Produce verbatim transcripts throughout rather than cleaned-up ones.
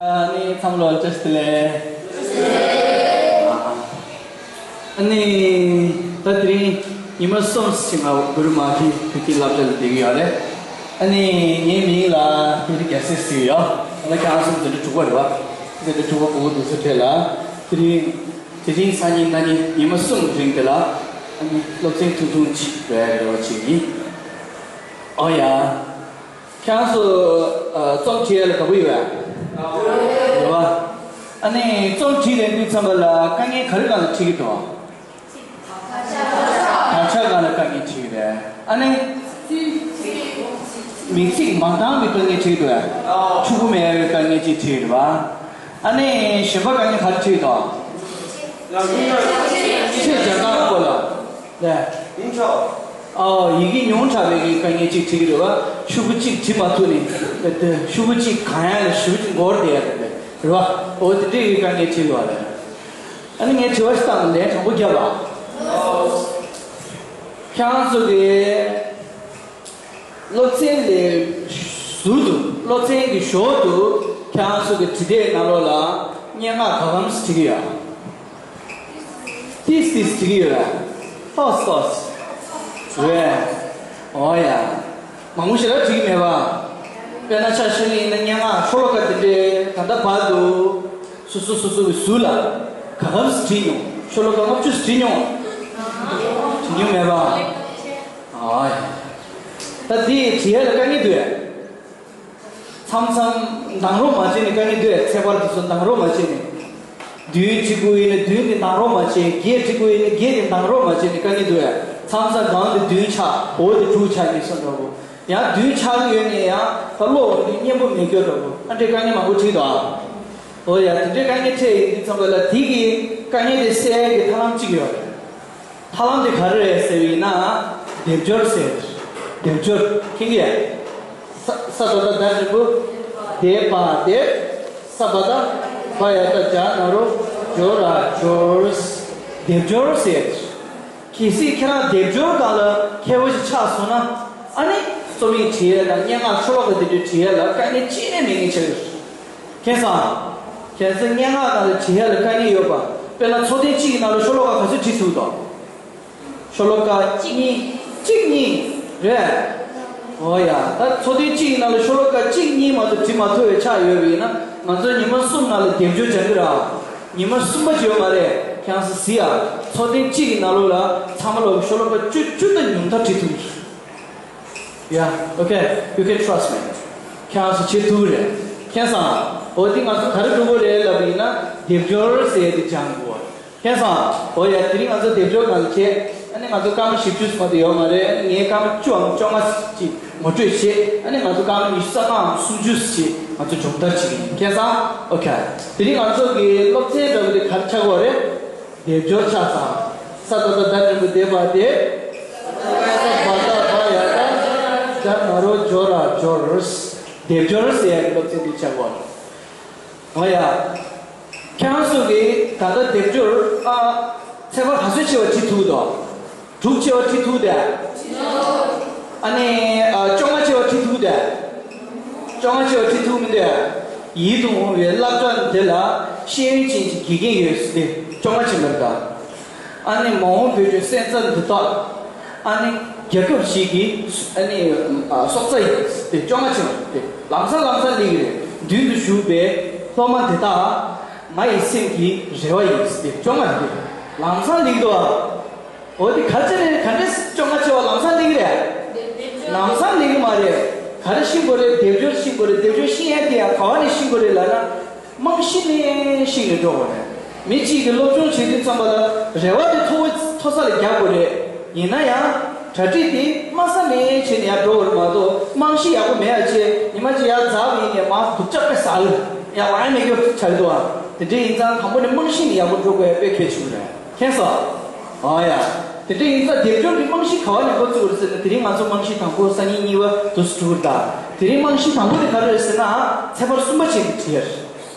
ཨ་ནི་ཚང་མ་ལ་བཀྲ་ཤིས་བདེ་ལེགས། ཨ་ནི་ད་དེ་རིང་ཉི་མ་གསུམ་ཞིག་ང་གུ་རུ་མ་ཧི་བོད་ཀྱི་བསླབ་བྱ་ལ་བསྡད་ཀྱི་ཡོད་རེད། ཨ་ནི་ངའི་མིང་ལ་ཕུན་ཚོགས་རྒྱལ་མཚན་ཟེར་གྱི་ཡོད། ད་ལྟ་ཁྱེད་རང་ཚོ་འཛིན་གྲྭ་དྲུག་པ་རེད་བ། འཛིན་གྲྭ་དྲུག་པ་གོ་གོ་འདུག་ས་འཕྲད་ལ། དེ་རིང་དེ་རིང་སང་ཉིན་གནངས་ཉིན་ཉི་མ་གསུམ་རིང་དེ་ལ་ཨ་ནི་སློབ་ཚན་ཐུང་ཐུང་ཅིག་སྤྲོད་ཡག་རེ་བ་བྱེད་ཀྱི་ཡིན། ཨོ་ཡ། ཁྱེད་རང་ཚོ་ཨ་རྩོམ་བྲིས་ཡ་ལ་དགའ་པོ་ཡོད་ཨ། ཡོད་པ། ཨ་ནི་རྩོམ་བྲིས་ལེན་དུས་ཙམ་པ་ལ་དཀའ་ངལ་ག་རེ་སྒང་ལ་འཕྲད་ཀྱི་འདུག་དག་ཆ་སྒང་ལ་དཀའ་ངལ་འཕྲད་ཀྱི་རེད། ཨ་ནི་མིང་ཚིག་མ་འདང་བའི་དཀའ་ངལ་འཕྲད་ཀྱི་འདུག་ཨ། འཁྲུག་པོ་མེད་པའི་དཀའ་ངལ་ཅིག་འཕྲད་ཀྱི་རེད་པ། ཨ་ནི་གཞན་པ་དཀའ་ངལ་ག་རེ་འཕྲད་ཀྱི་འདུག་ཆེད་སྦྱང་སྟངས་སྐོར་ལ། ལས། ཡིན་ཆོག་ཨོ། ཡི་གེ་ཉུང་དྲགས་པའི་གི་དཀའ་ངལ་གཅིག་འཕྲད་ཀྱི་རེད་བ། ཤོག་བུ་གཅིག་བྲིས་མ་ཐུབ་ནས། ཤོག་བུ་གཅིག་གང་ཡག་ལ་ཞེ་པོ་ཅིག་འགོར་བསྡད་ཡ་རེད་པས། རེད་བ། ཨོ་དེ་འདྲའི་གི་དཀའ་ངལ་འཕྲད་ཀྱི་བ་རེད། ཨ་ནི་ངས་དྲི་བ་ཞིག་བཏང་ནས་ལན་དྲང་པོ་རྒྱབ་ཨ། ཁྱེད་རང་ཚོ་གི་སློབ་ཚན་ལས་ཟུར་དུ་སློབ་ཚན་གྱི་ཞོར་དུ་ཁྱེད་རང་ཚོ་གི་བྲིས་དེབ་ནང་ལོགས་ལ་སྙན་ངག་ག་གམ་ཞིག་བྲིས་ཀྱི་ཡོད། ཏིས་ཏིས་བྲིས་ཀྱི་ཡོད་རེད། ཏོས་ཏོས། རེད། འོ་ཡ། མང་པོ་ཞེ་དྲག་བྲིས་ཀྱི་མེད་པ། དཔེར་ན་ཆ་བཞག་ན་ཡིན་ན་སྙན་ངག་ཤོ་ལོ་ཀ་འདི་འདྲའི་ད་ལྟ་བར་དུ་སོ་སོ་སོ་སོ་གི་ཟུར་ལ་ག་གམ་ཞིག་བྲིས་མྱོང་། ཤོ་ལོ་ཀ་ལྔ་བཅུ་ཞིག་བྲིས་མྱོང་། བྲིས་མྱོང་མེད་པ། འོ་ཡ། ད་འདི་བྲིས་ཡ་ལ་དཀའ་ངལ་འདུག་ཨེ། མཚམས་མཚམས་འདང་རོགས་མ་བྱས་ནས་དཀའ་ངལ་འདུག་ཨེ། ཚེག་བར་དེ་ཚོ་འདང་རོགས་མ་བྱས་ནས། བདུན་བྲིས་དགོས་ཡིན་ན་བདུན་དེ་འདང་རོགས་མ་བྱས། བརྒྱད་བྲིས་དགོས་ཡིན་ན་བརྒྱད་དེ་འདང་རོགས་མ་བྱས་ནས་དཀའ་ངལ་འདུག་ཨེ། མཚམས་མཚམས་སྒང་དེ་བདུན་ཆགས། འོ་དེ་དྲུག་ཆགས་ནས་སོང་འདྲ་པོ། ཡང་བདུན་ཆགས་ཀྱི་ཡོད་ནས་ཡང་ད་ཀློག་འོང་དུས་སྙན་པོ་མེད་སྐྱོ་འདྲ་པོ། ཨ་འདྲའི་དཀའ་ངལ་མང་པོ་འཕྲད་འདུག་ཨ། འོ་ཡ། དེ་འདྲའི་དཀའ་ངལ་འཕྲད་ཡོང་དུས་ཙམ་པ་ལ་དེ་གི་དཀའ་ངལ་དེ་སེལ་ཡ་གི་ཐབས་ལམ་གཅིག་ཡོད་རེད། ཐབས་ལམ་དེ་ག་རེ་རེད་ཟེར་བ་ཡིན་ན། སྡེབ་སྦྱོར་ཟེར། སྡེབ་སྦྱོར་མཁྱེན་གྱི་ཡ། ས་ས་ད་བཏགས་སྡ་འགྲེང་བུ། སྡེ་བ་སྡེབ། ས་བ་ད་བ་ཡ་བཏགས་སྦྱ་ན་རོ་སྦྱོ་ར་སྦྱོར། སྡེབ་སྦྱོར་ཟེར། གལ་སྲིད་ཁྱེད་རང་སྡེབ་སྦྱོར་སྒང་ལ་མཁས་པོ་ཞིག་ཆགས་སོང་ན། ཨ་ནི་རྩོམ་ཡིག་བྲིས་ཡ་དང་སྙན་ངག་ཤོ་ལོ་ཀ་དེ་འདྲ་བྲིས་ཡ་ལ་དཀའ་ངལ་ཅི་ནས་མེད་ངེས་ཆགས་ཡོད། མཁྱེན་སོང་། གལ་སྲིད་སྙན་ངག་ནང་ལ་བྲིས་ཡ་ལ་དཀའ་ངལ་ཡོད་པ། དཔེར་ན་ཚོགས་ཐེངས་གཅིག་གི་ནང་ལ་ཤོ་ལོ་ཀ་ག་ཚོད་བྲིས་ཐུབ་དོ། ཤོ་ལོ་ཀ་གཅིག་གཉིས། གཅིག་གཉིས་རེད། འོ་ཡ། ད་ཚོགས་ཐེངས་གཅིག་གི་ནང་ལ་ཤོ་ལོ་ཀ་གཅིག་གཉིས་མ་གཏོགས་བྲིས་མ་ཐུབ་པའི་ཆགས་ཡོད་པ་ཡིན་ན། ང་ཚོ་ཉི་མ་གསུམ་ནང་ལ་སྡེབ་སྦྱོར་སྦྱང་གི་ར། ཉི་མ་གསུམ་པ་ཅིག་ཡོད་མ་རེད། ཁྱེད་རང་ཚོ་གཟིགས་ཨ། ཚོགས་ཐེངས་གཅིག་གི་ནང་ལོགས་ལ་ཚང་མ་ལོག་ཤོ་ལོ་ཀ་བཅུ་བཅུ་དང་ཉུང་མཐའ་བྲིས་ཐུབ་ཀྱི་རེད། Yeah, okay, you can trust me. ཁྱེད་རང་ཚོ་བྱེད་ཐུབ་རེད། མཁྱེན་སོང་། འོ་དེ་ང་ཚོ་ག་རེ་སྒྲུབ་དགོས་རེད་ལབ་པ་ཡིན་ན། སྡེབ་སྦྱོར་ཟེར་ཡ་དེ་སྦྱང་དགོས། མཁྱེན་སོང་། འོ་ཡ། དེ་རིང་ང་ཚོ་སྡེབ་སྦྱོར་སྒང་ལ་བྱས། ཨ་ནི་ང་ཚོ་སྐར་མ་བཞི་བཅུ་ཙམ་དེ་ཡོད་མ་རེད། ཨ་ནི་ངས་སྐར་མ་བཅུའམ་བཅོ་ལྔ་ཅིག་ངོ་སྤྲོད་བྱས། ཨ་ནི་ང་ཚོ་སྐར་མ་ཉི་ཤུ་རྩ་ལྔའམ་སུམ་ཅུ་ཅིག་ང་ཚོ་སྦྱོང་བརྡར་བྱེད་ཀྱི་ཡིན། མཁྱེན་སོང་། Okay. དེ་རིང་ང་ཚོ་གི་སློབ་ཚན་འདྲ་བོ་དེ་ག་རེ་ཆགས་ཀྱི་ཡོད་རེད། སྡེབ་སྦྱོར་ཆགས་སོང་། ས་ད་བཏགས་སྡ་འགྲེང་བུ་སྡེ་བ་སྡེབ། ས་བ་བཏགས་སྦ་ཡ་བཏགས་སྦྱ་ན་རོ་སྦྱོ་ར་སྦྱོར། སྡེབ་སྦྱོར་ཟེར་ཡ་གི་སློབ་ཚན་འདི་ཆགས་ཀྱི་ཡོད་རེད། འོ་ཡ། ཁྱེད་རང་ཚོ་གིས་ད་ལྟ་སྡེབ་སྦྱོར་ཨ་ཚེག་བར་ག་ཚོད་ཆེ་བ་བྲིས་ཐུབ་འདུག་དྲུག་ཆེ་བ་བྲིས་ཐུབ་དེ། ཨ་ནི་ཨ་བཅོ་ལྔ་ཆེ་བ་བྲིས་ཐུབ་དེ། བཅོ་ལྔ་ཆེ་བ་བྲིས་ཐུབ་མི་འདུག་ཡིད་དུ་འོང་བའི་བསླབ་བྱ་འདི་ལ་ཤེས་ཡོན་ཅན་གྱི་དགེ་རྒན་ཡོད་ཟེར་ཏེ་བཅོ་ལྔ་ཆེ་མི་འདུག་ཨ་ནི་མ་འོངས་བོད་ཀྱི་སོན་རྩ་འདི་དག་ཨ་ནི་རྒྱལ་ཁབ་ཞིག་གི་ཨ་ནི་ཨ་སྲོག་རྩ་ཡིན་ཟེར་ཏེ་བཅོ་ལྔ་ཆེ་བ་ཟེར་ཏེ་ལམ་སང་ལམ་སང་སླེབས་ཀྱི་རེད། མདུན་དུ་བཞུགས་པའི་སློབ་མ་འདི་དག་ང་ཡི་སེམས་ཀྱི་རེ་བ་ཡིན་ཟེར་ཏེ་བཅོ་ལྔ་རེད། ལམ་སང་སླེབས་འདུག་ཨ། འོ་དེ་ག་ཚོད་ནས་ག་འདྲས་བཅོ་ལྔ་ཆེ་བ་ལམ་སང་སླེབས་ཀྱི་རེད། ལམ་སང་སླེབས་ཀྱི་མ་རེད། ག་རེ་ཤེས་དགོས་རེད། སྡེབ་སྦྱོར་ཤེས་དགོས་རེད། སྡེབ་སྦྱོར་ཤེས་ཡ་དེ་ཡང་ག་བ་ནས་ཤེས་དགོས་རེད་ལབ་ན། རྨང་གཞི་ནས་ཤེས་ནས་འགྲོ་དགོས་རེད། མི་གཅིག་གིས་སློབ་སྦྱོང་བྱེད་དུས་ཙམ་པ་ལ་རེ་བ་དེ་མཐོ་བོ་མཐོ་ས་ལ་རྒྱག་དགོས་རེད། ཡིན་ན་ཡང་གྲ་སྒྲིག་དེ་དམའ་ས་ནས་བྱས་ནས་ཡར་འགྲོ་དགོས་རེད་མ་གཏོགས། རྨང་གཞི་ཡག་པོ་མེད་པ་བྱས་ཉི་མ་གཅིག་ཡར་འཛེགས་པ་ཡིན་ནས་མར་སྡུག་ཅག་དཔེ་ཟ་གི་རེད། ཡག་པོ་ཨེ་མེད་རྒྱུ་ཆགས་ཀྱི་འདུག་ཨ། དེ་འདྲ་ཡིན་ཙང་དང་པོ་ནས་རྨང་གཞི་ནས་ཡག་པོ་འགྲོ་དགོས་ཡ་དཔེ་གལ་ཆེན་པོ་རེད། མཁྱེན་སོང་། ཨ་ཡ། དེ་འདྲ་ཡིན་ཙང་སྡེབ་སྦྱོར་གྱི་རྨང་གཞི་ག་བ་ནས་འགོ་བཙུགས་རེད་ཟེར་ན། དེ་རིང་ང་ཚོ་རྨང་གཞི་དང་པོ་སང་ཉིན་གཉིས་པ་དུ་སུ་ཀྲུ་ད། དེ་རིང་རྨང་གཞི་དང་པོ་དེ་ག་རེ་རེད་ཟེར་ན། ཚེག་བར་གསུམ་པ་ཅན་དེ་བྲིས་ཡ་རེད།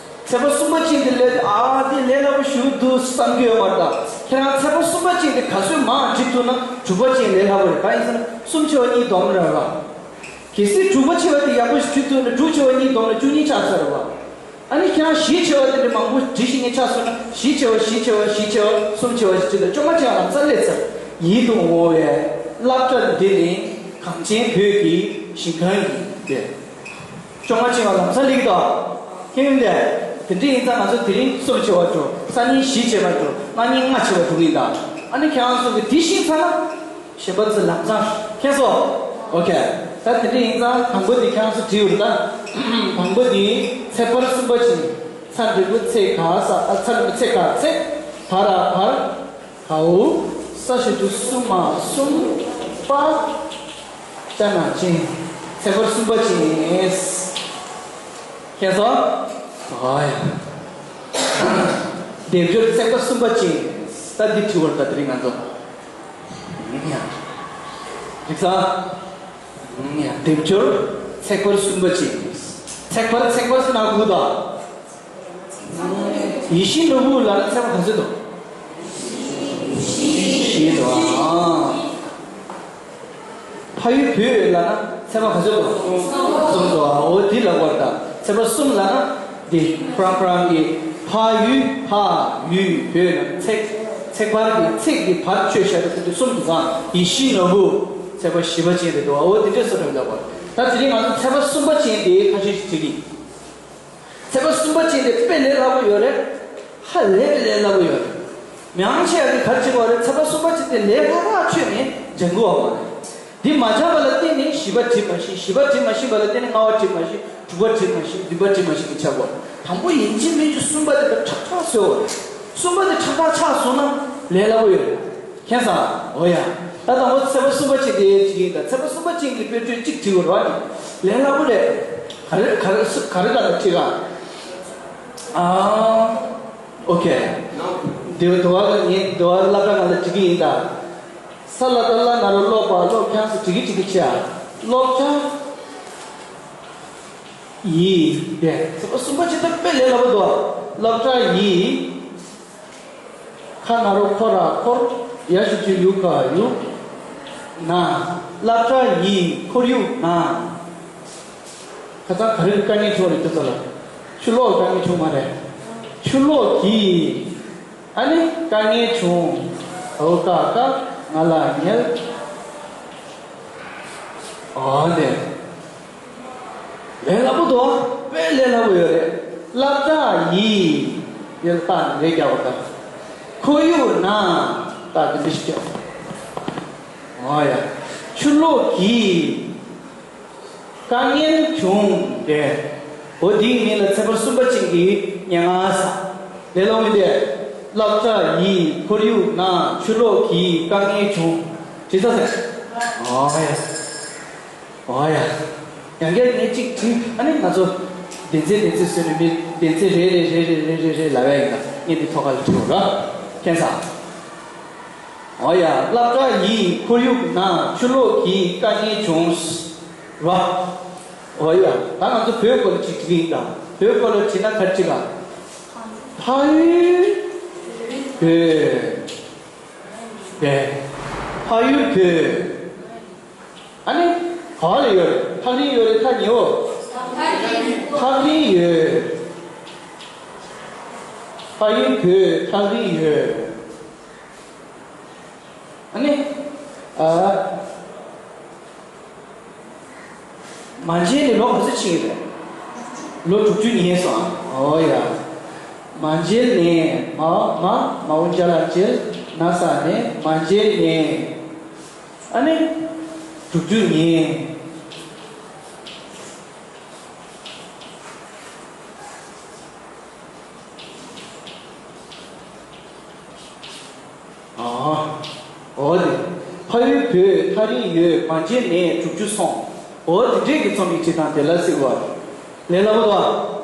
ཚེག་བར་གསུམ་པ་ཅན་དེ་ལས་ཨ་དེ་ལས་སླ་པོ་ཞེ་པོ་འདུག་བསམ་གྱི་ཡོད་མ་རེད་ད། ཁྱེད་རང་ཚེག་བར་གསུམ་པ་ཅན་དེ་ག་ཚོད་མང་བྲིས་ཐུབ་ན་དྲུག་པ་ཅན་ལས་སླ་པོ་རེད། གང་ཡིན་ཟེར་ན་གསུམ་ཆེ་བ་གཉིས་བསྡོམས་རེད་བ། གལ་སྲིད་དྲུག་པ་ཆེ་བ་དེ་ཡག་པོ་ཞིག་བྲིས་ཐུབ་ན་དྲུག་ཆེ་བ་གཉིས་བསྡོམས་ན་བཅུ་གཉིས་ཆགས་ཚར་རེད་བ། ཨ་ནི་ཁྱེད་རང་བཞི་ཆེ་བ་དེ་འདྲ་མང་པོ་བྲིས་ཤིག་ངས་ཆ་བཟོས་ན། བཞི་ཆེ་བ། བཞི་ཆེ་བ། བཞི་ཆེ་བ། གསུམ་ཆེ་བ་ཞིག་བྲིས་ན་བཅོ་ལྔ་ཆེ་བ་ལམ་སང་སླེབས་ཚར། ཡིད་དུ་འོང་བའི་སློབ་གྲྭ་འདི་ནི་གངས་ཅན་བོད་ཀྱི་ཞིང་ཁམས་ཡིན་པས། བཅོ་ལྔ་ཆེ་བ་ལམ་སང་སླེབས་ཀྱི་འདུག་མཁྱེན་ཡོང་དེ། དེ་འདྲ་ཡིན་ཙང་ང་ཚོ་དེ་རིང་གསུམ་ཆེ་བ་འགྲོ། སང་ཉིན་བཞི་ཆེ་བ་འགྲོ། གནངས་ཉིན་ལྔ་ཆེ་བ་འགྲོ་གི་ཡིན་ད། ཨ་ནི་ཁྱེད་རང་ཚོ་གིས་དེ་ཤེས་ཚར་ན། གཞན་པ་ཚོ་ལམ་སང་མཁྱེན་སོང་། ཨོ་ཁེ། ད་དེ་འདྲ་ཡིན་ཙང་དང་པོ་དེ་ཁྱེད་རང་ཚོ་བྲིས་ཡོད་རེད་ད། དང་པོ་དེ་ཚེག་བར་གསུམ་པ་ཅན། ཚ་འགྲེང་བུ་ཚེ་ག་ས། ཨ། ཚ་འགྲེང་བུ་ཚེ་ག་ཚེ། བ་ར་བར། གའོ། ས་ཞབས་ཀྱུ་སུ་མ་སུམ། པ། ཅ་ན་ཅན། ཚེག་བར་གསུམ་པ་ཅན། མཁྱེན་སོང་། ཨོ་ཡ། སྡེབ་སྦྱོར་ཚེག་བར་གསུམ་པ་ཅན། ད་འདི་བྲིས་པ་རེད་ད། དེ་རིང་ང་ཚོ། ཡ། རིག་ས། ཡ། སྡེབ་སྦྱོར་ཚེག་བར་གསུམ་པ་ཅན། ཚེག་བར། ཚེག་བར་ཟེར་ན་གུ་དང་། ཡིད་བཞིན་ནོར་བུ་ལབ་ན་ཚེག་བར་ག་ཚོད་འདུག་བཞི་འདུག་ཨ། ཕ་ཡུལ་བོད་ལབ་ན་ཚེག་བར་ག་ཚོད་འདུག་གསུམ་འདུག་ཨ། འོ་དེ་ལབ་དགོས་རེད་ད། ཚེག་བར་གསུམ་ལབ་ན་དེ་ཁོ་རང་ཁོ་རང་གི་ཕ་ཡུལ། ཕ་ཡུལ་བོད་ལབ་ཚེག་ཚེག་བར་གྱི་ཚེག་གི་བར་ཆོད་བཞག་པའི་ཚེག་དེ་གསུམ་འདུག་ཨ། ཡིད་བཞིན་ནོར་བུ་ཚེག་བར་བཞི་པ་ཅན་རེད་འདུག་ཨ། འོ་དེ་འདྲས་བཟོ་འདྲ་ལབ་དགོས་རེད། ད་དེ་རིང་ང་ཚོ་ཚེག་བར་གསུམ་པ་ཅན་དེ་ཁ་ཤས་ཤིག་བྲིས་ཀྱི་ཡིན། ཚེག་བར་གསུམ་པ་ཅན་དེ་དཔེ་ལས་སླ་པོ་ཡོད་རེད། ཧ་ལས་པའི་ལས་སླ་པོ་ཡོད་རེད། མང་ཆེ་བ་གིས་ག་རེ་བྱེད་ཀྱི་ཡོད་རེད། ཚེག་བར་གསུམ་པ་ཅན་དེ་ལས་སླ་ཁག་ཆོད་ནས་སྦྱང་གི་ཡོད་མ་རེད། འདི་མ་སྦྱངས་པ་ལ་བརྟེན་ནས་བཞི་པ་བྲིས་མ་ཤེས། བཞི་པ་བྲིས་མ་ཤེས་པ་ལ་བརྟེན་ནས་ལྔ་པ་བྲིས་མ་ཤེས། དྲུག་པ་བྲིས་མ་ཤེས། བདུན་པ་བྲིས་མ་ཤེས་ཀྱི་ཆགས་ཀྱི་ཡོད་རེད། དང་པོ་ཡིན་གཅིག་མིན་གཅིག་གསུམ་པ་དེ་ཁྲག་ཁྲག་བཟོས་ཡོད་རེད། གསུམ་པ་དེ་ཁྲག་ཁྲག་ཆགས་སོང་ན་ལས་སླ་པོ་ཡོད་རེད། མཁྱེན་སོང་། འོ་ཡ། ད་དང་པོ་ཚེག་བར་གསུམ་པ་ཅན་དེ་བྲིས་ཡིན་ད། ཚེག་བར་གསུམ་པ་ཅན་གྱི་དཔེ་ཁྲིད་གཅིག་བྲིས་པ་རེད་པ། ལས་སླ་པོ་རེད། ག་རེ་ག་རེ་ག་རེ་ག་རེ་བྲིས་ག་ཨ། ཨོ་ཁེ། དེ་བ་དེ་བ་ངས་དེ་བ་སློབ་གྲྭ་ནང་ལ་བྲིས་ཀྱི་ཡིན་ད། ས་ལ་བཏགས་སླ། ན་རོ་སློ་བ་སློབ། ཁྱེད་རང་ཚོ་བྲིས་ཀྱི་བྲིས་ཀྱི་བྱས། སློབ་གྲྭ་ཡི་དེ། ཚེག་བར་གསུམ་པ་ཅན་དེ་དཔེ་ལས་སླ་པོ་འདུག་སློབ་གྲྭ་ཡི། ཁ་ན་རོ་ཁོ་ར་ཁོར། ཡ་ཞབས་ཀྱུ་ཡུ་ག་ཡུ། ན། སློབ་གྲྭ་ཡི་ཁོར་ཡུག་ན། ཁ་སང་ག་རེ་དཀའ་ངལ་བྱུང་བ་རེད། ཁྱོད་ཚོ་ལ་ཆུ་ལོག་དཀའ་ངལ་བྱུང་མ་རེད། ཆུ་ལོག་གིས་ཨ་ནི་དཀའ་ངལ་བྱུང་། འོ་ཀ་ཀ་ང་ལ་ཉལ། འོ་དེ། ལས་སླ་པོ་འདུག་དཔེ་ལས་སླ་པོ་ཡོད་རེད། སློབ་གྲྭ་ཡི། ཡར་བཏགས་ནས་རེ་རྒྱག་པ་དང་། ཁོར་ཡུག་ན། ད་དེ་འདྲ་ཞིག་རྒྱག་འོ་ཡ། ཆུ་ལོག་གིས་དཀའ་ངལ་བྱུང་སྟེ། འོ་དེའི་མིང་ལ་ཚེག་བར་གསུམ་པ་ཅན་གྱི་སྙན་ངག་ཟེར། ལས་སླ་པོ་མི་འདུག་སློབ་གྲྭ་ཡི། ཁོར་ཡུག་ན། ཆུ་ལོག་གིས། དཀའ་ངལ་བྱུང་། བྲིས་ཚར་ཟེར། འོ་ཡ། འོ་ཡ། ཡང་བསྐྱར་ངས་གཅིག་བྲིས། ཨ་ནི་ང་ཚོ་སྡེ་ཚན་སྡེ་ཚན་བཟོས་ནས་མི་སྡེ་ཚན་རེ་རེ་རེ་རེ་ལབ་ཡ་ཡིན་ད། ངས་འདི་ཐོག་ཁ་ལ་བྲིས་རོགས། མཁྱེན་སོང་། འོ་ཡ། སློབ་གྲྭ་ཡི། ཁོར་ཡུག་ན། ཆུ་ལོག་གིས། དཀའ་ངལ་བྱུང་། རོ། འོ་ཡ། ད་ང་ཚོ་བོད་སྐོར་ལ་གཅིག་བྲིས་ཡིན་ད། བོད་སྐོར་ལ་བྲིས་ན་ག་རེ་བྲིས་ག་ཕ་ཡུལ་བོད། བོད། ཕ་ཡུལ་བོད། ཨ་ནི། ག་པར་ཡོད་རེད། ཐག་རིང་ཡོད་རེད། ཐག་ཉེ་བོ། ཐག་རིང་ཡོད། ཕ་ཡུལ་བོད། ཐག་རིང་ཡོད། ཨ་ནི། ཨ། མ་མཇལ་ནས་ལོ་ག་ཚོད་ཕྱིན་ཡོད་རེད། ལོ་དྲུག་ཅུ་ཉེ་སོང་ཨ། འོ་ཡ། མ་མཇལ་ནས། མ་མ་མ་འོ་མཇལ་ལ་མཇལ། ན་ས་ནས། མ་མཇལ་ནས། ཨ་ནི། དྲུག་ཅུ་ཉེ། ཨ། འོ་དེ། ཕ་ཡུལ་བོད། ཐག་རིང་ཡོད། མ་མཇལ་ནས་དྲུག་ཅུ་སོང་། འོ་དེ་འདྲས་ཀྱི་རྩོམ་ཡིག་བྲིས་སྟངས་དེ་ལ་ཟེར་བ། ལས་སླ་པོ་འདུག་ཨ།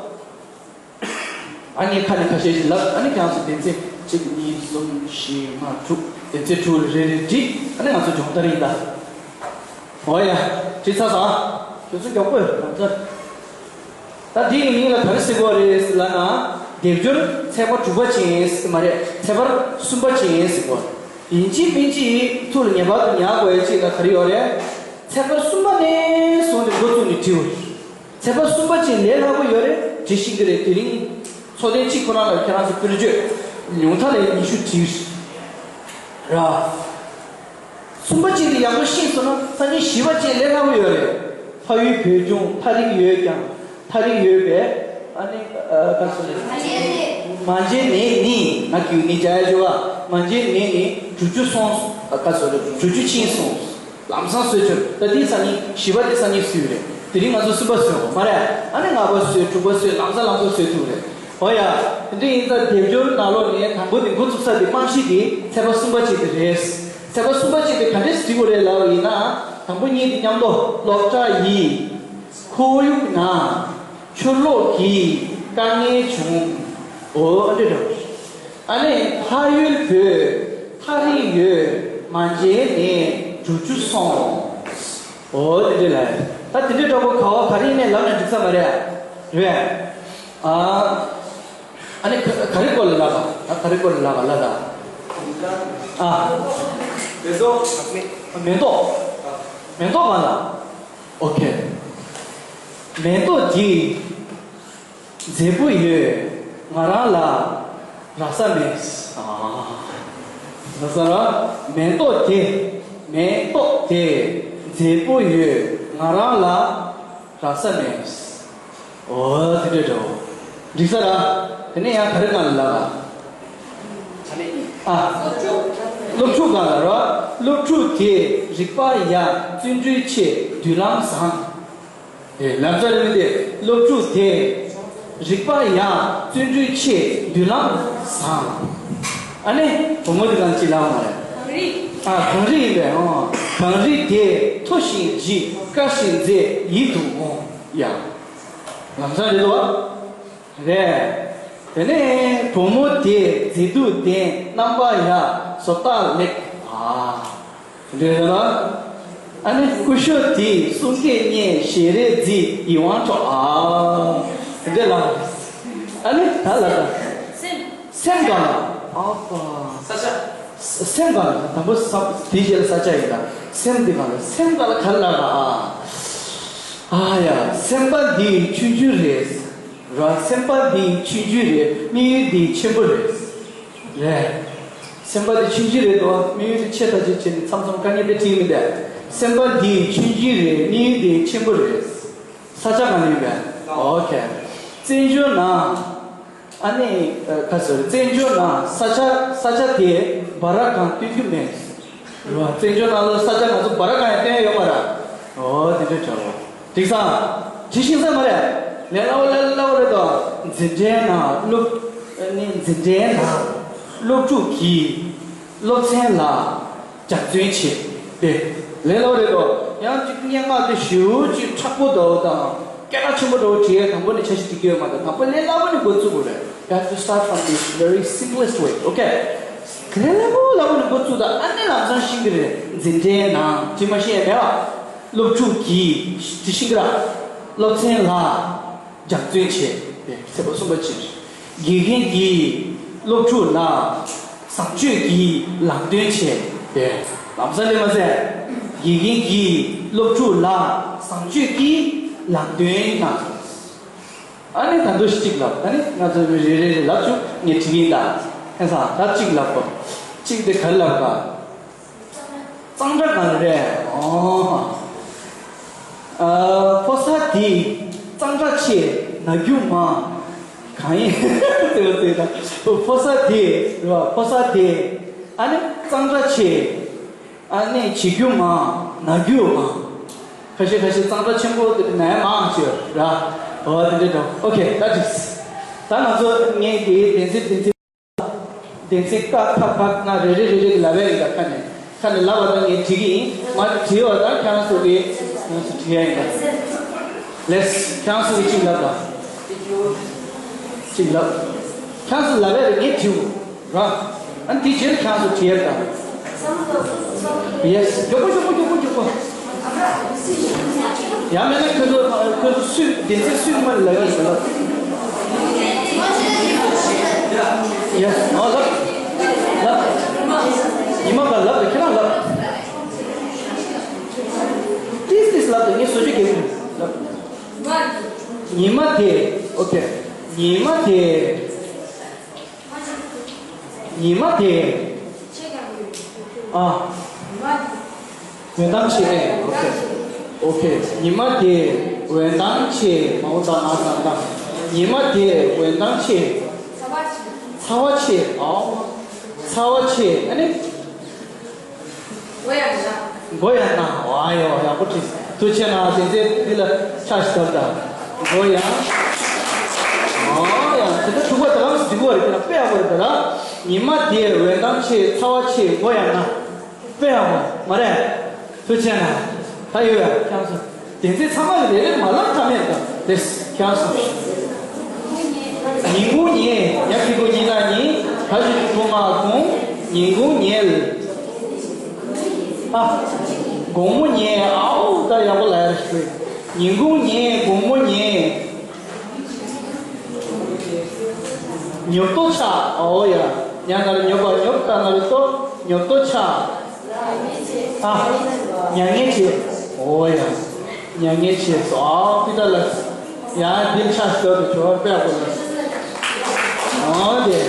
ཨ་ནི་ཁ་ནས་ཁ་ཤས་ཤིག་ལབ། ཨ་ནི་ཁྱེད་རང་ཚོ་སྡེ་ཚན་གཅིག་གཉིས་གསུམ་བཞི་ལྔ་དྲུག་སྡེ་ཚན་དྲུག་ལ་རེ་རེ་བྲིས། ཨ་ནི་ང་ཚོ་སྦྱོང་བརྡར་ཡིན་ད། འོ་ཡ། བྲིས་ཚར་སོང་ཨ། ཁྱོད་ཚོ་མགྱོགས་པོ་ཡོད་ད། ད་འདི་ཡི་མིང་ལ་ག་རེ་ཟེར་གྱི་ཡོད་རེད་ཟེར་ལབ་ན། སྡེབ་སྦྱོར་ཚེག་བར་དྲུག་པ་ཅན་ཟེར་མ་རེད། ཚེག་བར་གསུམ་པ་ཅན་ཟེར་གྱི་ཡོད་རེད། ཡིན་གཅིག་མིན་གཅིག་ཐུགས་ལ་ངེས་པར་དུ་ཉར་དགོས་ཡ་གཅིག་ལ་ག་རེ་ཡོད་རེད། ཚེག་བར་གསུམ་པ་ནས་བཟུང་སྟེ་འགོ་བཙུགས་ནས་བྲིས་པ་རེད། ཚེག་བར་གསུམ་པ་ཅན་ལས་སླ་པོ་ཡོད་རེད། དེ་ཤེས་ཀྱི་རེད། དེ་རིང་འཚོ་རྟེན་གཅིག་ཁོ་རང་ལ་ཁྱེད་རང་ཚོ་བཀོལ་སྤྱོད་ཉུང་མཐའ་ལ་ཉི་ཤུ་བྲིས་ར། གསུམ་པ་གཅིག་དེ་ཡག་པོ་ཤེས་སོང་ན་སང་ཉིན་བཞི་པ་གཅིག་ལས་སླ་པོ་ཡོད་རེད། ཕ་ཡུལ་བོད་ལྗོངས། མཐའ་རིག་ཡོད་ཀྱང་མཐའ་རིག་ཡོད་པས། ཨ་ནི་ཨ་ག་སོ་རེད། མ་མཇལ་ནས་ནི། ང་གི་ནི་བྱ་ཡ་བྱོས་བ། མ་མཇལ་ནས་ནི་དྲུག་ཅུ་སོང་། ཨ་ག་སོ་རེད། དྲུག་ཅུ་ཕྱིན་སོང་། ལམ་སང་བཟོས་ཆོག་ད་འདི་སང་ཉིན་བཞི་པ་དེ་སང་ཉིན་བཟོས་རེད། དེ་རིང་ང་ཚོ་གསུམ་པ་བཟོས་འོ་མ་རེད། ཨ་ནི་ལྔ་པ་བཟོས། དྲུག་པ་བཟོས། ལམ་སང་ལམ་སང་བཟོས་ཐུབ་རེད། འོ་ཡ། དེ་འདྲ་ཡིན་ཙང་སྡེབ་སྦྱོར་ནང་ལོགས་ནས་དང་པོ་དེ་འགོ་བཙུགས་ས་དེ་རྨང་གཞི་དེ་ཚེག་བར་གསུམ་པ་གཅིག་དེ་རེད། ཚེག་བར་གསུམ་པ་གཅིག་དེ་ག་འདྲས་བྲིས་དགོས་རེད་ལབ་ཡིན་ན། དང་པོ་གཉིས་དེ་མཉམ་དུ། སློབ་གྲྭ་ཡི་ཁོར་ཡུག་ནང་ཕྱིར་ལོག་གི་དཀའ་ངལ་བྱུང་། འོ་ཨ་འདྲས་འགྲོ། ཨ་ནི་ཕ་ཡུལ་བོད། མཐའ་རིག་ཡོད། མ་མཇལ་ནས་དྲུག་ཅུ་སོང་། འོ་དེ་འདྲས་ལ། ད་དེ་འདྲས་འདྲ་པོ་ག་བ་ག་རེ་ཡིན་ནའི་ལབ་ན་འགྲིག་ས་མ་རེད། རེད། ཨ། ཨ་ནི་ག་ག་རེ་སྐོར་ལ་ལབ་པ། ད་ག་རེ་སྐོར་ལ་ལབ་པ་ལབ་ད། ཨ། མེ་ཏོག་མེ་ཏོག་མེ་ཏོག་ག་ལ། ཨོ་ཁེ། མེ་ཏོག་འདི་མཛེས་པོ་ཡོད། ང་རང་ལ་རག་ས་མེད། ཨ། རག་ས་ར། མེ་ཏོག་དེ། མེ་ཏོག་དེ་མཛེས་པོ་ཡོད། ང་རང་ལ་རག་ས་མེད། འོ་དེ་འདྲས་འདྲ་བོ། འགྲིག་ས་ར། དེ་ནས་ཡང་ག་རེ་ག་ལ་ལབ་པ། ཨ། སློབ་ཕྲུག་ག་ལ་ར། སློབ་ཕྲུག་དེ་རིག་པ་ཡར་བརྩོན་འགྲུས་ཆེ། མདུན་ལམ་བཟང་། ཨེ་ལབ་ས་རེད་དེ། སློབ་ཕྲུག་དེ་རིག་པ་ཡར་བརྩོན་འགྲུས་ཆེ། མདུན་ལམ་བཟང་། ཨ་ནི་བུ་མོ་དེ་གང་ཅི་ལབ་མ་རེད། གངས་རི། ཨ་གངས་རི་ཡིན་པས། ཨོ་གངས་རི་དེ་མཐོ་ཞིང་ལྗིད། དཀར་ཞིང་མཛེས། ཡིད་དུ་འོང་། ཡ། ལམ་སང་རེད་དོ། རེད། དེ་ནས་བུ་མོ་དེ་མཛེས་སྡུག་ལྡན། རྣམ་པ་ཡག་བཟོ་ལྟ་ལེགས། ཨ། འདྲེ་ལ། ཨ་ནི་སྐུ་ཞབས་དེ་གསུང་སྐད་སྙན། ཞལ་རས་མཛེས། ཡིད་དབང་འཕྲོག་ཨ། འདྲེ་ལ། ཨ་ནི་ད་ལ་ད། སེམས། སེམས་ག་ལ། ཨ་ཕ། ས་ཆ། སེམས་ག་ལ། དང་པོ་ས་དེ་རྗེས་ལ་ས་ཆ་ཡིན་ད། སེམས་དེ་ག་ལ། སེམས་ག་ལ་ག་ལ་ཨ། ཨ་ཡ། སེམས་པ་འདི་ཆུང་ཆུང་རེད། ར། སེམས་པ་འདི་ཆུང་ཆུང་རེད། དམིགས་ཡུལ་འདི་ཆེན་པོ་རེད། རེད། སེམས་པ་འདི་ཆུང་ཆུང་རེད་དོ། དམིགས་ཡུལ་འདི་ཆེ་ད་ཆེ་བྱས་ནས་མཚམས་མཚམས་དཀའ་ངལ་དཔེ་འཕྲད་མི་འདུག་སེམས་པ་འདི་ཆུང་ཆུང་རེད། དམིགས་ཡུལ་འདི་ཆེན་པོ་རེད། ས་ཆ་གང་ཡིན་པས། ཨོ་ཁེ། བཙན་བྱོལ་ནང་། ཨ་ནི་ཨ་ག་ཟེར། བཙན་བྱོལ་ནང་ས་ཆ་ས་ཆ་དེ་སྦ་ར་གང་སྟོན་རྒྱུ་མེད། རེད་བ། བཙན་བྱོལ་ནང་ལ་ས་ཆ་ང་ཚོ་སྦ་ར་གང་ཡང་སྟོན་ཡ་ཡོད་མ་རེད། ཨོ་དེ་འདྲ་བྱ་བ། འགྲིག་སོང་། ཇི་ཤིང་ས་མ་རེད། ལས་སླ་བོ་ལས་སླ་བོ་རེད་དོ། འཛིན་གྲྭའི་ནང་སློབ། ཨ་ནི་འཛིན་གྲྭའི་ནང་སློབ་ཕྲུག་གིས་སློབ་ཚན་ལ་སྦྱང་བརྩོན་བྱེད་པས་ལས་སླ་བོ་རེད་དོ། ཡང་ཅིག་སྙན་ངག་དེ་ཞེ་པོ་ཅིག་མཁྲེགས་པོ་འདྲ་བོ་དང་སྐད་གྲགས་ཆེན་པོ་འདྲ་བོ་བྲིས་ཡ་དང་པོ་ནས་འཆར་གཞི་སྒྲིག་གི་ཡོད་མ་རེད། དང་པོ་ལས་སླ་བོ་ནས་འགོ་བཙུགས་དགོས་རེད། You have to start from this very simplest way, okay? དེ་ལས་སླ་པོ་སླ་པོ་ནས་འགོ་བཙུགས་དང་ཨ་ནི་ལམ་སང་ཤེས་ཀྱི་རེད། འཛིན་གྲྭའི་ནང་དེ་མ་ཤེས་ཡ་མེད་པ། སློབ་ཕྲུག་གིས་དེ་ཤེས་ཀྱི་རེད། སློབ་ཚན་ལ་སྦྱང་བརྩོན་བྱས་ཏེ་ཚེག་བར་གསུམ་པ་ཅིག་དགེ་རྒན་གྱིས་སློབ་ཕྲུག་ལ་བཟང་སྤྱོད་ཀྱི་ལམ་སྟོན་བྱས་ཏེ་ལམ་སང་ལས་མ་ཟད། དགེ་རྒན་གྱིས་སློབ་ཕྲུག་ལ་བཟང་སྤྱོད་ཀྱི་ལམ་སྟོན་གནང་། ཨ་ནི་ད་དུང་གཅིག་ལབ། ཨ་ནི་ང་ཚོ་རེ་རེ་རེ་ལབ་བཅུག་ངས་བྲིས་ཡིན་ད། ཁ་སང་ད་གཅིག་ལབ་གོ། གཅིག་དེ་ག་རེ་ལབ་ག་གཙང་སྦྲ་གང་རེད། ཨོ། ཨ་ཕོ་གསར་དེ་གཙང་སྦྲ་ཆེ། ན་རྒྱུ་མང་། གང་ཡིན་དེ་བ་དེ་ད་ཕོ་གསར་དེ་རེད་བ། ཕོ་གསར་དེ་ཨ་ནི་གཙང་སྦྲ་ཆེ། ཨ་ནི་བྱེད་རྒྱུ་མང་། ན་རྒྱུ་མང་། ཁ་ཤས་ཁ་ཤས་གཙང་སྦྲ་ཆེན་པོ་དེ་ན་ཡ་མང་ཆེ་ར། འོ་དེ་འདྲ་འདྲ། ཨོ་ཁེ། ད་འགྲིགས། ད་ང་ཚོ་ངས་ཀྱི་བདེན་ཚིག་བདེན་ཚིག་བདེན་ཚིག་ཀ་ཁ་ཁ་ང་རེ་རེ་རེ་རེ་གི་ལབ་ཡ་ཡིན་ད། ཁ་ནས་ཁ་ནས་ལབ་པ་ད་ངས་བྲིས་ཀྱི་ཡིན། མ་བྲིས་པ་ད་ཁྱེད་རང་ཚོ་གི་ང་ཚོ་བྲིས་ཡ་ཡིན་ད། ལེས་ཁྱེད་རང་ཚོ་གི་གཅིག་ལབ་ད། གཅིག་ལབ། ཁྱེད་རང་ཚོ་ལབ་ཡ་རེ་ངས་བྲིས་འོ། ར། ཨ་ནི་དེ་རྗེས་ལ་ཁྱེད་ཚོ་བྲིས་ཡ་ད། ཡེས། མགྱོགས་པོ་མགྱོགས་པོ་མགྱོགས་པོ་མགྱོགས་པོ། ཡང་མེད་ན་ཁྱོད་ཚོ་ཁྱོད་ཚོ་སུས་བདེན་ཚིག་སུས་མ་ལབ་ཡིན་ལབ། ཡེས། ཨོ་ལབ། ལབ། ཉི་མ་ག་ལབ་དང་ཁྱེད་རང་ལབ། ཏིས་ཏིས་ལབ་དང་ངས་བཟོ་བཅོས་རྒྱག་གི་ལབ། ཉི་མ་དེ། ཨོ་ཁེ། ཉི་མ་དེ། ཉི་མ་དེ། ཨ། འོད་མདངས་ཆེ། ཨོ་ཁེ། ཉི་མ་དེ་འོད་མདངས་ཆེ། མའོ་ད་ང་ད་ད། ཉི་མ་དེ་འོད་མདངས་ཆེ། ཚ་བ་ཆེ། ཨོ། ཚ་བ་ཆེ། ཨ་ནི། མགོ་ཡང་ན། མགོ་ཡང་ན། ཨ་ཡོ། ཡག་པོ་བྲིས། ཐུགས་རྗེ་གནང་། དེ་ཚེ་འདི་ལ་ཆ་ཞིག་བཏབ་དང་། མགོ་ཡང་། ཨོ་ཡང་། དེ་འདྲ་དྲུག་པ་དེ་ལ་འདི་གོ་རེད། དེ་ལ་དཔེ་ཡག་པོ་རེད། དེ་ལ། ཉི་མ་དེ་འོད་མདངས་ཆེ། ཚ་བ་ཆེ། མགོ་ཡང་ན། དཔེ་ཡག་པོ་མ་རེད། ཐུགས་རྗེ་གནང་། ད་ཡོད་ཡ། ཁྱེད་རང་ཚོ། དེ་ཚེ་ཚང་མ་ལ་རེ་རེ་མ་ལབ་ཐབས་མེད་དང་། དེ་ཁྱེད་རང་ཚོ། ཉིན་གུང་ཉལ། ཉ་གི་གུ་ཉི་ན་ཉིན། ག་གི་གུ་ང་གུང་། ཉིན་གུང་ཉལ། ཨ། དགོང་མོ་ཉལ། ཨའོ། ད་ཡག་པོ་ལབ་ཡ་ཞིག་རེད། ཉིན་གུང་ཉལ། དགོང་མོ་ཉལ། ཉོབ་ཏོ་ཆགས། ཨོ་ཡ། ཉ་ན་རོ་ཉོ་བ། ཉོབ་ཏ་ན་རོ་ཏོ། ཉོབ་ཏོ་ཆགས། ཨ། མྱ་ངན་བྱེད། ཨོ་ཡ། མྱ་ངན་བྱེད་སོ། ཨ། ཕི་ཏ་ལ། ཡ། འདི་ཆགས་སོ་དུ་ཆོ་པའི་གོ་ལ། ཨོ་དེ།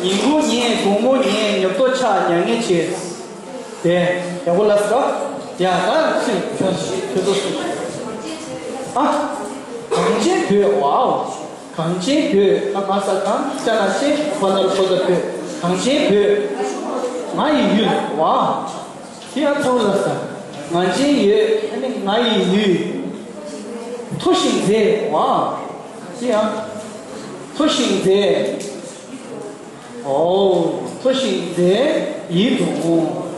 ཉིན་གུང་ཉལ། དགོང་མོ་ཉལ། ཉོབ་ཏོ་ཆགས། མྱ་ངན་བྱེད། དེ་ཡག་པོ་ལབ་སོང་། ཡ། ད་སུ་ཁྱོད་ཁྱོད་ཚོ་སུ། ཨ། གངས་ཅན་བོད། ཝའོ། གངས་ཅན་བོད། ཨ། ག་ས་གངས། ཅ་ན་ཅན། བ་ན་རོ་བོ་ད་བོད། གངས་ཅན་བོད། ང་ཡི་ཡུལ། ཝའོ། དེ་ཡང་ཚ་བོ་ལབ་སོང་། ང་ཅན་ཡོད། ཨ་ནི་ང་ཡི་ཡུལ། མཐོ་ཞིང་མཛེས། ཝའོ། དེ་ཡང་མཐོ་ཞིང་མཛེས། ཨོ། མཐོ་ཞིང་མཛེས་ཡིད་དུ་འོང་།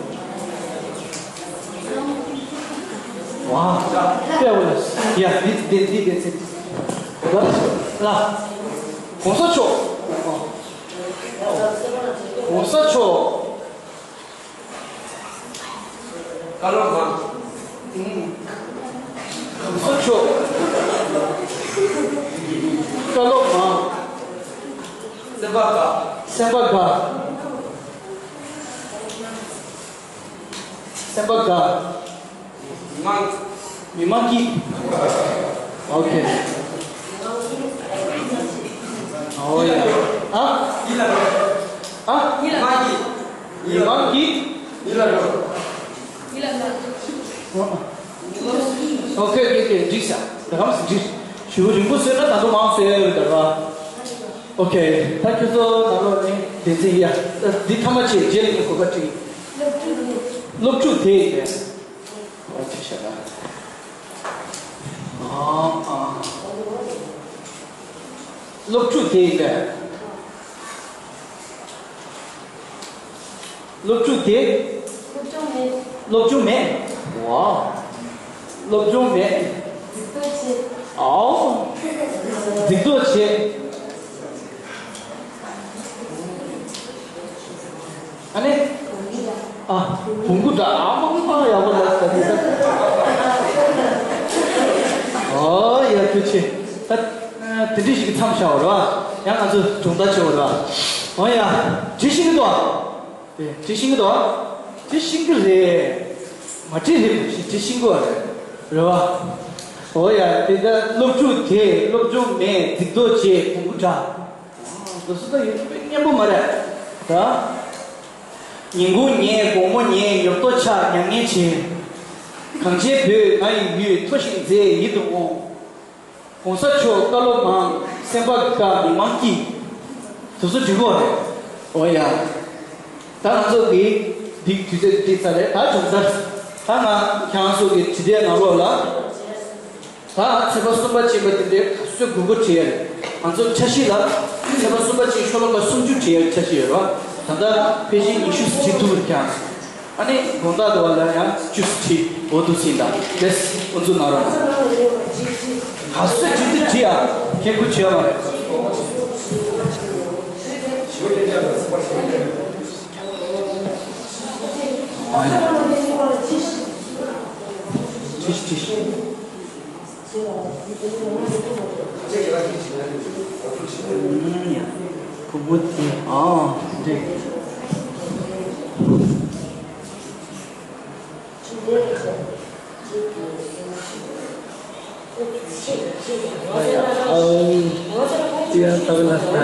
ཝའོ། དཔེ་ཡག་པོ་ལ། ཡ། འདི་འདི་འདི་འདི་ཚེ། ལ། ལ། གོང་ས་མཆོག་ཨོ། གོང་ས་མཆོག་བཀའ་སློབ་གནང་། གོང་ས་མཆོག་བཀའ་སློབ་གནང་། སེམས་པ་དགའ། སེམས་པ་དགའ། སེམས་པ་དགའ། མི་མང་། མི་མང་གིས། ཨོ་ཁེ། ཨོ་ཡ། ཨ། ཨ། མི་མང་གིས། མི་མང་གིས། ཨོ་ཁེ་ཁེ་ཁེ། འགྲིག་ཤག་ད་གམ་སི་འགྲིག་ཞུ་རིང་པོ་བཟོས་ན་ད་དུང་མང་བཟོས་ཡོད་རེད་ད་ར། ཨོ་ཁེ། ད་ཁྱོད་ཚོ་ནང་ལོགས་ནས་བདེན་ཚིག་ཡ། འདི་ཐ་མ་བྱས་རྗེས་ལ་ངས་གོ་སྐབས་སྤྲད། སློབ་ཕྲུག་དེ་ཡིན་པས། ཨོ་ཁེ་ཤག་ཨ་ཨ། སློབ་ཕྲུག་དེ་ཡིན་པས། སློབ་ཕྲུག་དེ། སློབ་སྦྱོང་མེད། སློབ་སྦྱོང་མེད། ཝའོ། སློབ་སྦྱོང་མེད། རྫིག་རྡོ་ཆེ། ཨའོ། རྫིག་རྡོ་ཆེ། ཨ་ནི། ཨ། བོང་གུ་འདྲ། ཨ་མ་མ་ཡག་པོ་ལ་ས་དེ་ས། ཨོ་ཡ། ཐུགས་རྗེ་ཆེ། ད་དེ་འདྲ་ཞིག་གི་མཚམས་བཞག་པ་རེད་བ། ཡང་ང་ཚོ་སྦྱོང་བརྡར་བྱེད་པ་རེད་བ། ཨོ་ཡ། འབྲི་ཤེས་ཀྱི་འདུག་དེ་འབྲི་ཤེས་ཀྱི་འདུག་འབྲི་ཤེས་ཀྱི་རེད། མ་འབྲི་རེད། འབྲི་ཤེས་ཀྱི་རེད། རེད་བ། ཨོ་ཡ། དེ་ལྟར་སློབ་ཕྲུག་དེ་སློབ་སྦྱོང་མེད། རྫིག་རྡོ་ཆེ། བོང་གུ་འདྲ། དེ་ཚོ་ད་ཡོད་པའི་སྙན་པོ་མ་རེད་ད། ཉིན་གུང་ཉལ། དགོང་མོ་ཉལ། ཉོབ་ཏོ་ཆགས། མྱ་ངན་བྱེད། གངས་ཅན་བོད་ང་ཡི་ཡུལ། མཐོ་ཞིང་མཛེས་ཡིད་དུ་འོང་། གོང་ས་མཆོག་བཀའ་སློབ་མང་། སེམས་པ་དགའ། མི་མང་སྐྱིད། དེ་ཚོ་འབྲི་དགོས་རེད། ཨོ་ཡ། ད་ང་ཚོ་གི་འདི་དུས་ཚོད་འདི་ཚར་རེད། ད་སྦྱོང་བརྡར། ད་ང་ཁྱེད་རང་ཚོ་གི་བྲིས་དེབ་ནང་ལོགས་ལ། ད་ཚེས་པ་གསུམ་པ་ཕྱིན་པ་དེ་འདྲའི་ག་ཚོད་དགོས་མཁོ་བྲིས་ཡ་རེད། ང་ཚོ་འཆར་གཞི་ལ་ཚེས་པ་གསུམ་པ་ཕྱིན་ཤོ་ལོ་ཀ་སུམ་ཅུ་བྲིས་ཡ་འཆར་གཞི་ཡོད་རེད་བ། ད་ལྟ་ཕལ་ཆེར་ཉི་ཤུ་བྲིས་ཐུབ་རེད་ཀྱང་། ཨ་ནི་དགོང་དག་དུ་བ་ལ་ཡང་བཅུ་བྲིས་འོ་འདུག་སེ་ཡིན་ད། ལེས་འོ་འཛུགས་གནང་རོགས་གནང་། ག་ཚོད་བྲིས་དུས་བྲིས་ཡ། ཁྱད་པར་བྱེད་ཡ་མ་རེད། ཨ་ཡ། བྲིས་བྲིས། ཨུམ། ཡ། ཕྲུ་གུ་དེ། ཨ། འགྲིག་ཨ་ཡ། ཨ། ཡང་དག་ལ་ལྟ།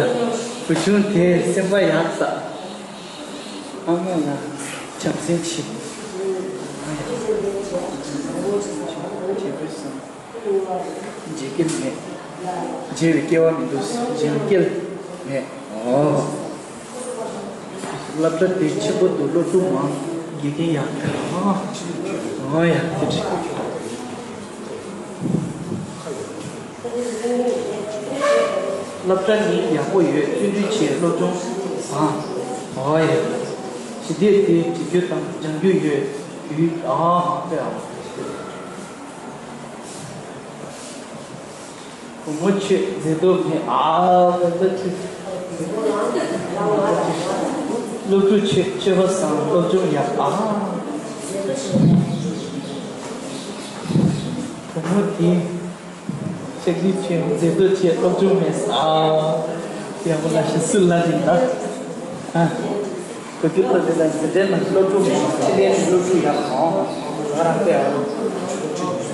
བུ་ཆུང་དེས་སེམས་པ་ཡག་ས། ཨ་མ་ལ་བྱམས་སེམས་ཆེ། བྱེད་པའི་བསམ། བརྗེད་སྐལ་མེད། བརྗེད་པའི་སྐལ་བ་མི་འདུག་བརྗེད་པའི་སྐལ་མེད། ཨོ། སློབ་གྲྭ་དེ་ཆེན་པོ་འདུག་སློབ་ཕྲུག་མང་། དགེ་རྒན་ཡག་ཐལ། ཨོ། ཨོ་ཡ། དེ་འདྲ། སློབ་གྲྭ་ནི་ཡག་པོ་ཡོད། བརྩོན་འགྲུས་ཆེ། སློབ་སྦྱོང་བཟང་། ཨོ་ཡ། ཞི་བདེ་དེ་བྲིས་རྒྱུ་དང་སྦྱང་རྒྱུ་ཡོད། ཡུལ། ཨ་ཧ། ཨོ་ཡ། བུ་མོ་ཁྱོད་མཛེས་སྡུག་མེད། ཨ་ཕ་ཕ་ཁྱོད། སློབ་ཕྲུག་ཁྱོད་སྤྱོད་པ་བཟང་། སློབ་སྦྱོང་ཡག་ཨ། བུ་མོ་དེ་ཤ་ཀི་ཁྱོད་མཛེས་སྡུག་ཆེ། སློབ་སྦྱོང་མེད་ཨ། ཡག་པོ་ལ་ཤི་སུ་ལ་རིང་ད། ཨ། གོ་རྒྱུ་ལྟ་དེ་ལ་འཛིན་གྲྭའི་ནང་སློབ་ཕྲུག་མེད། ཕྱི་ལའི་སློབ་ཕྲུག་ཡག་ཨ། ང་རང་དཔེ་ཨ།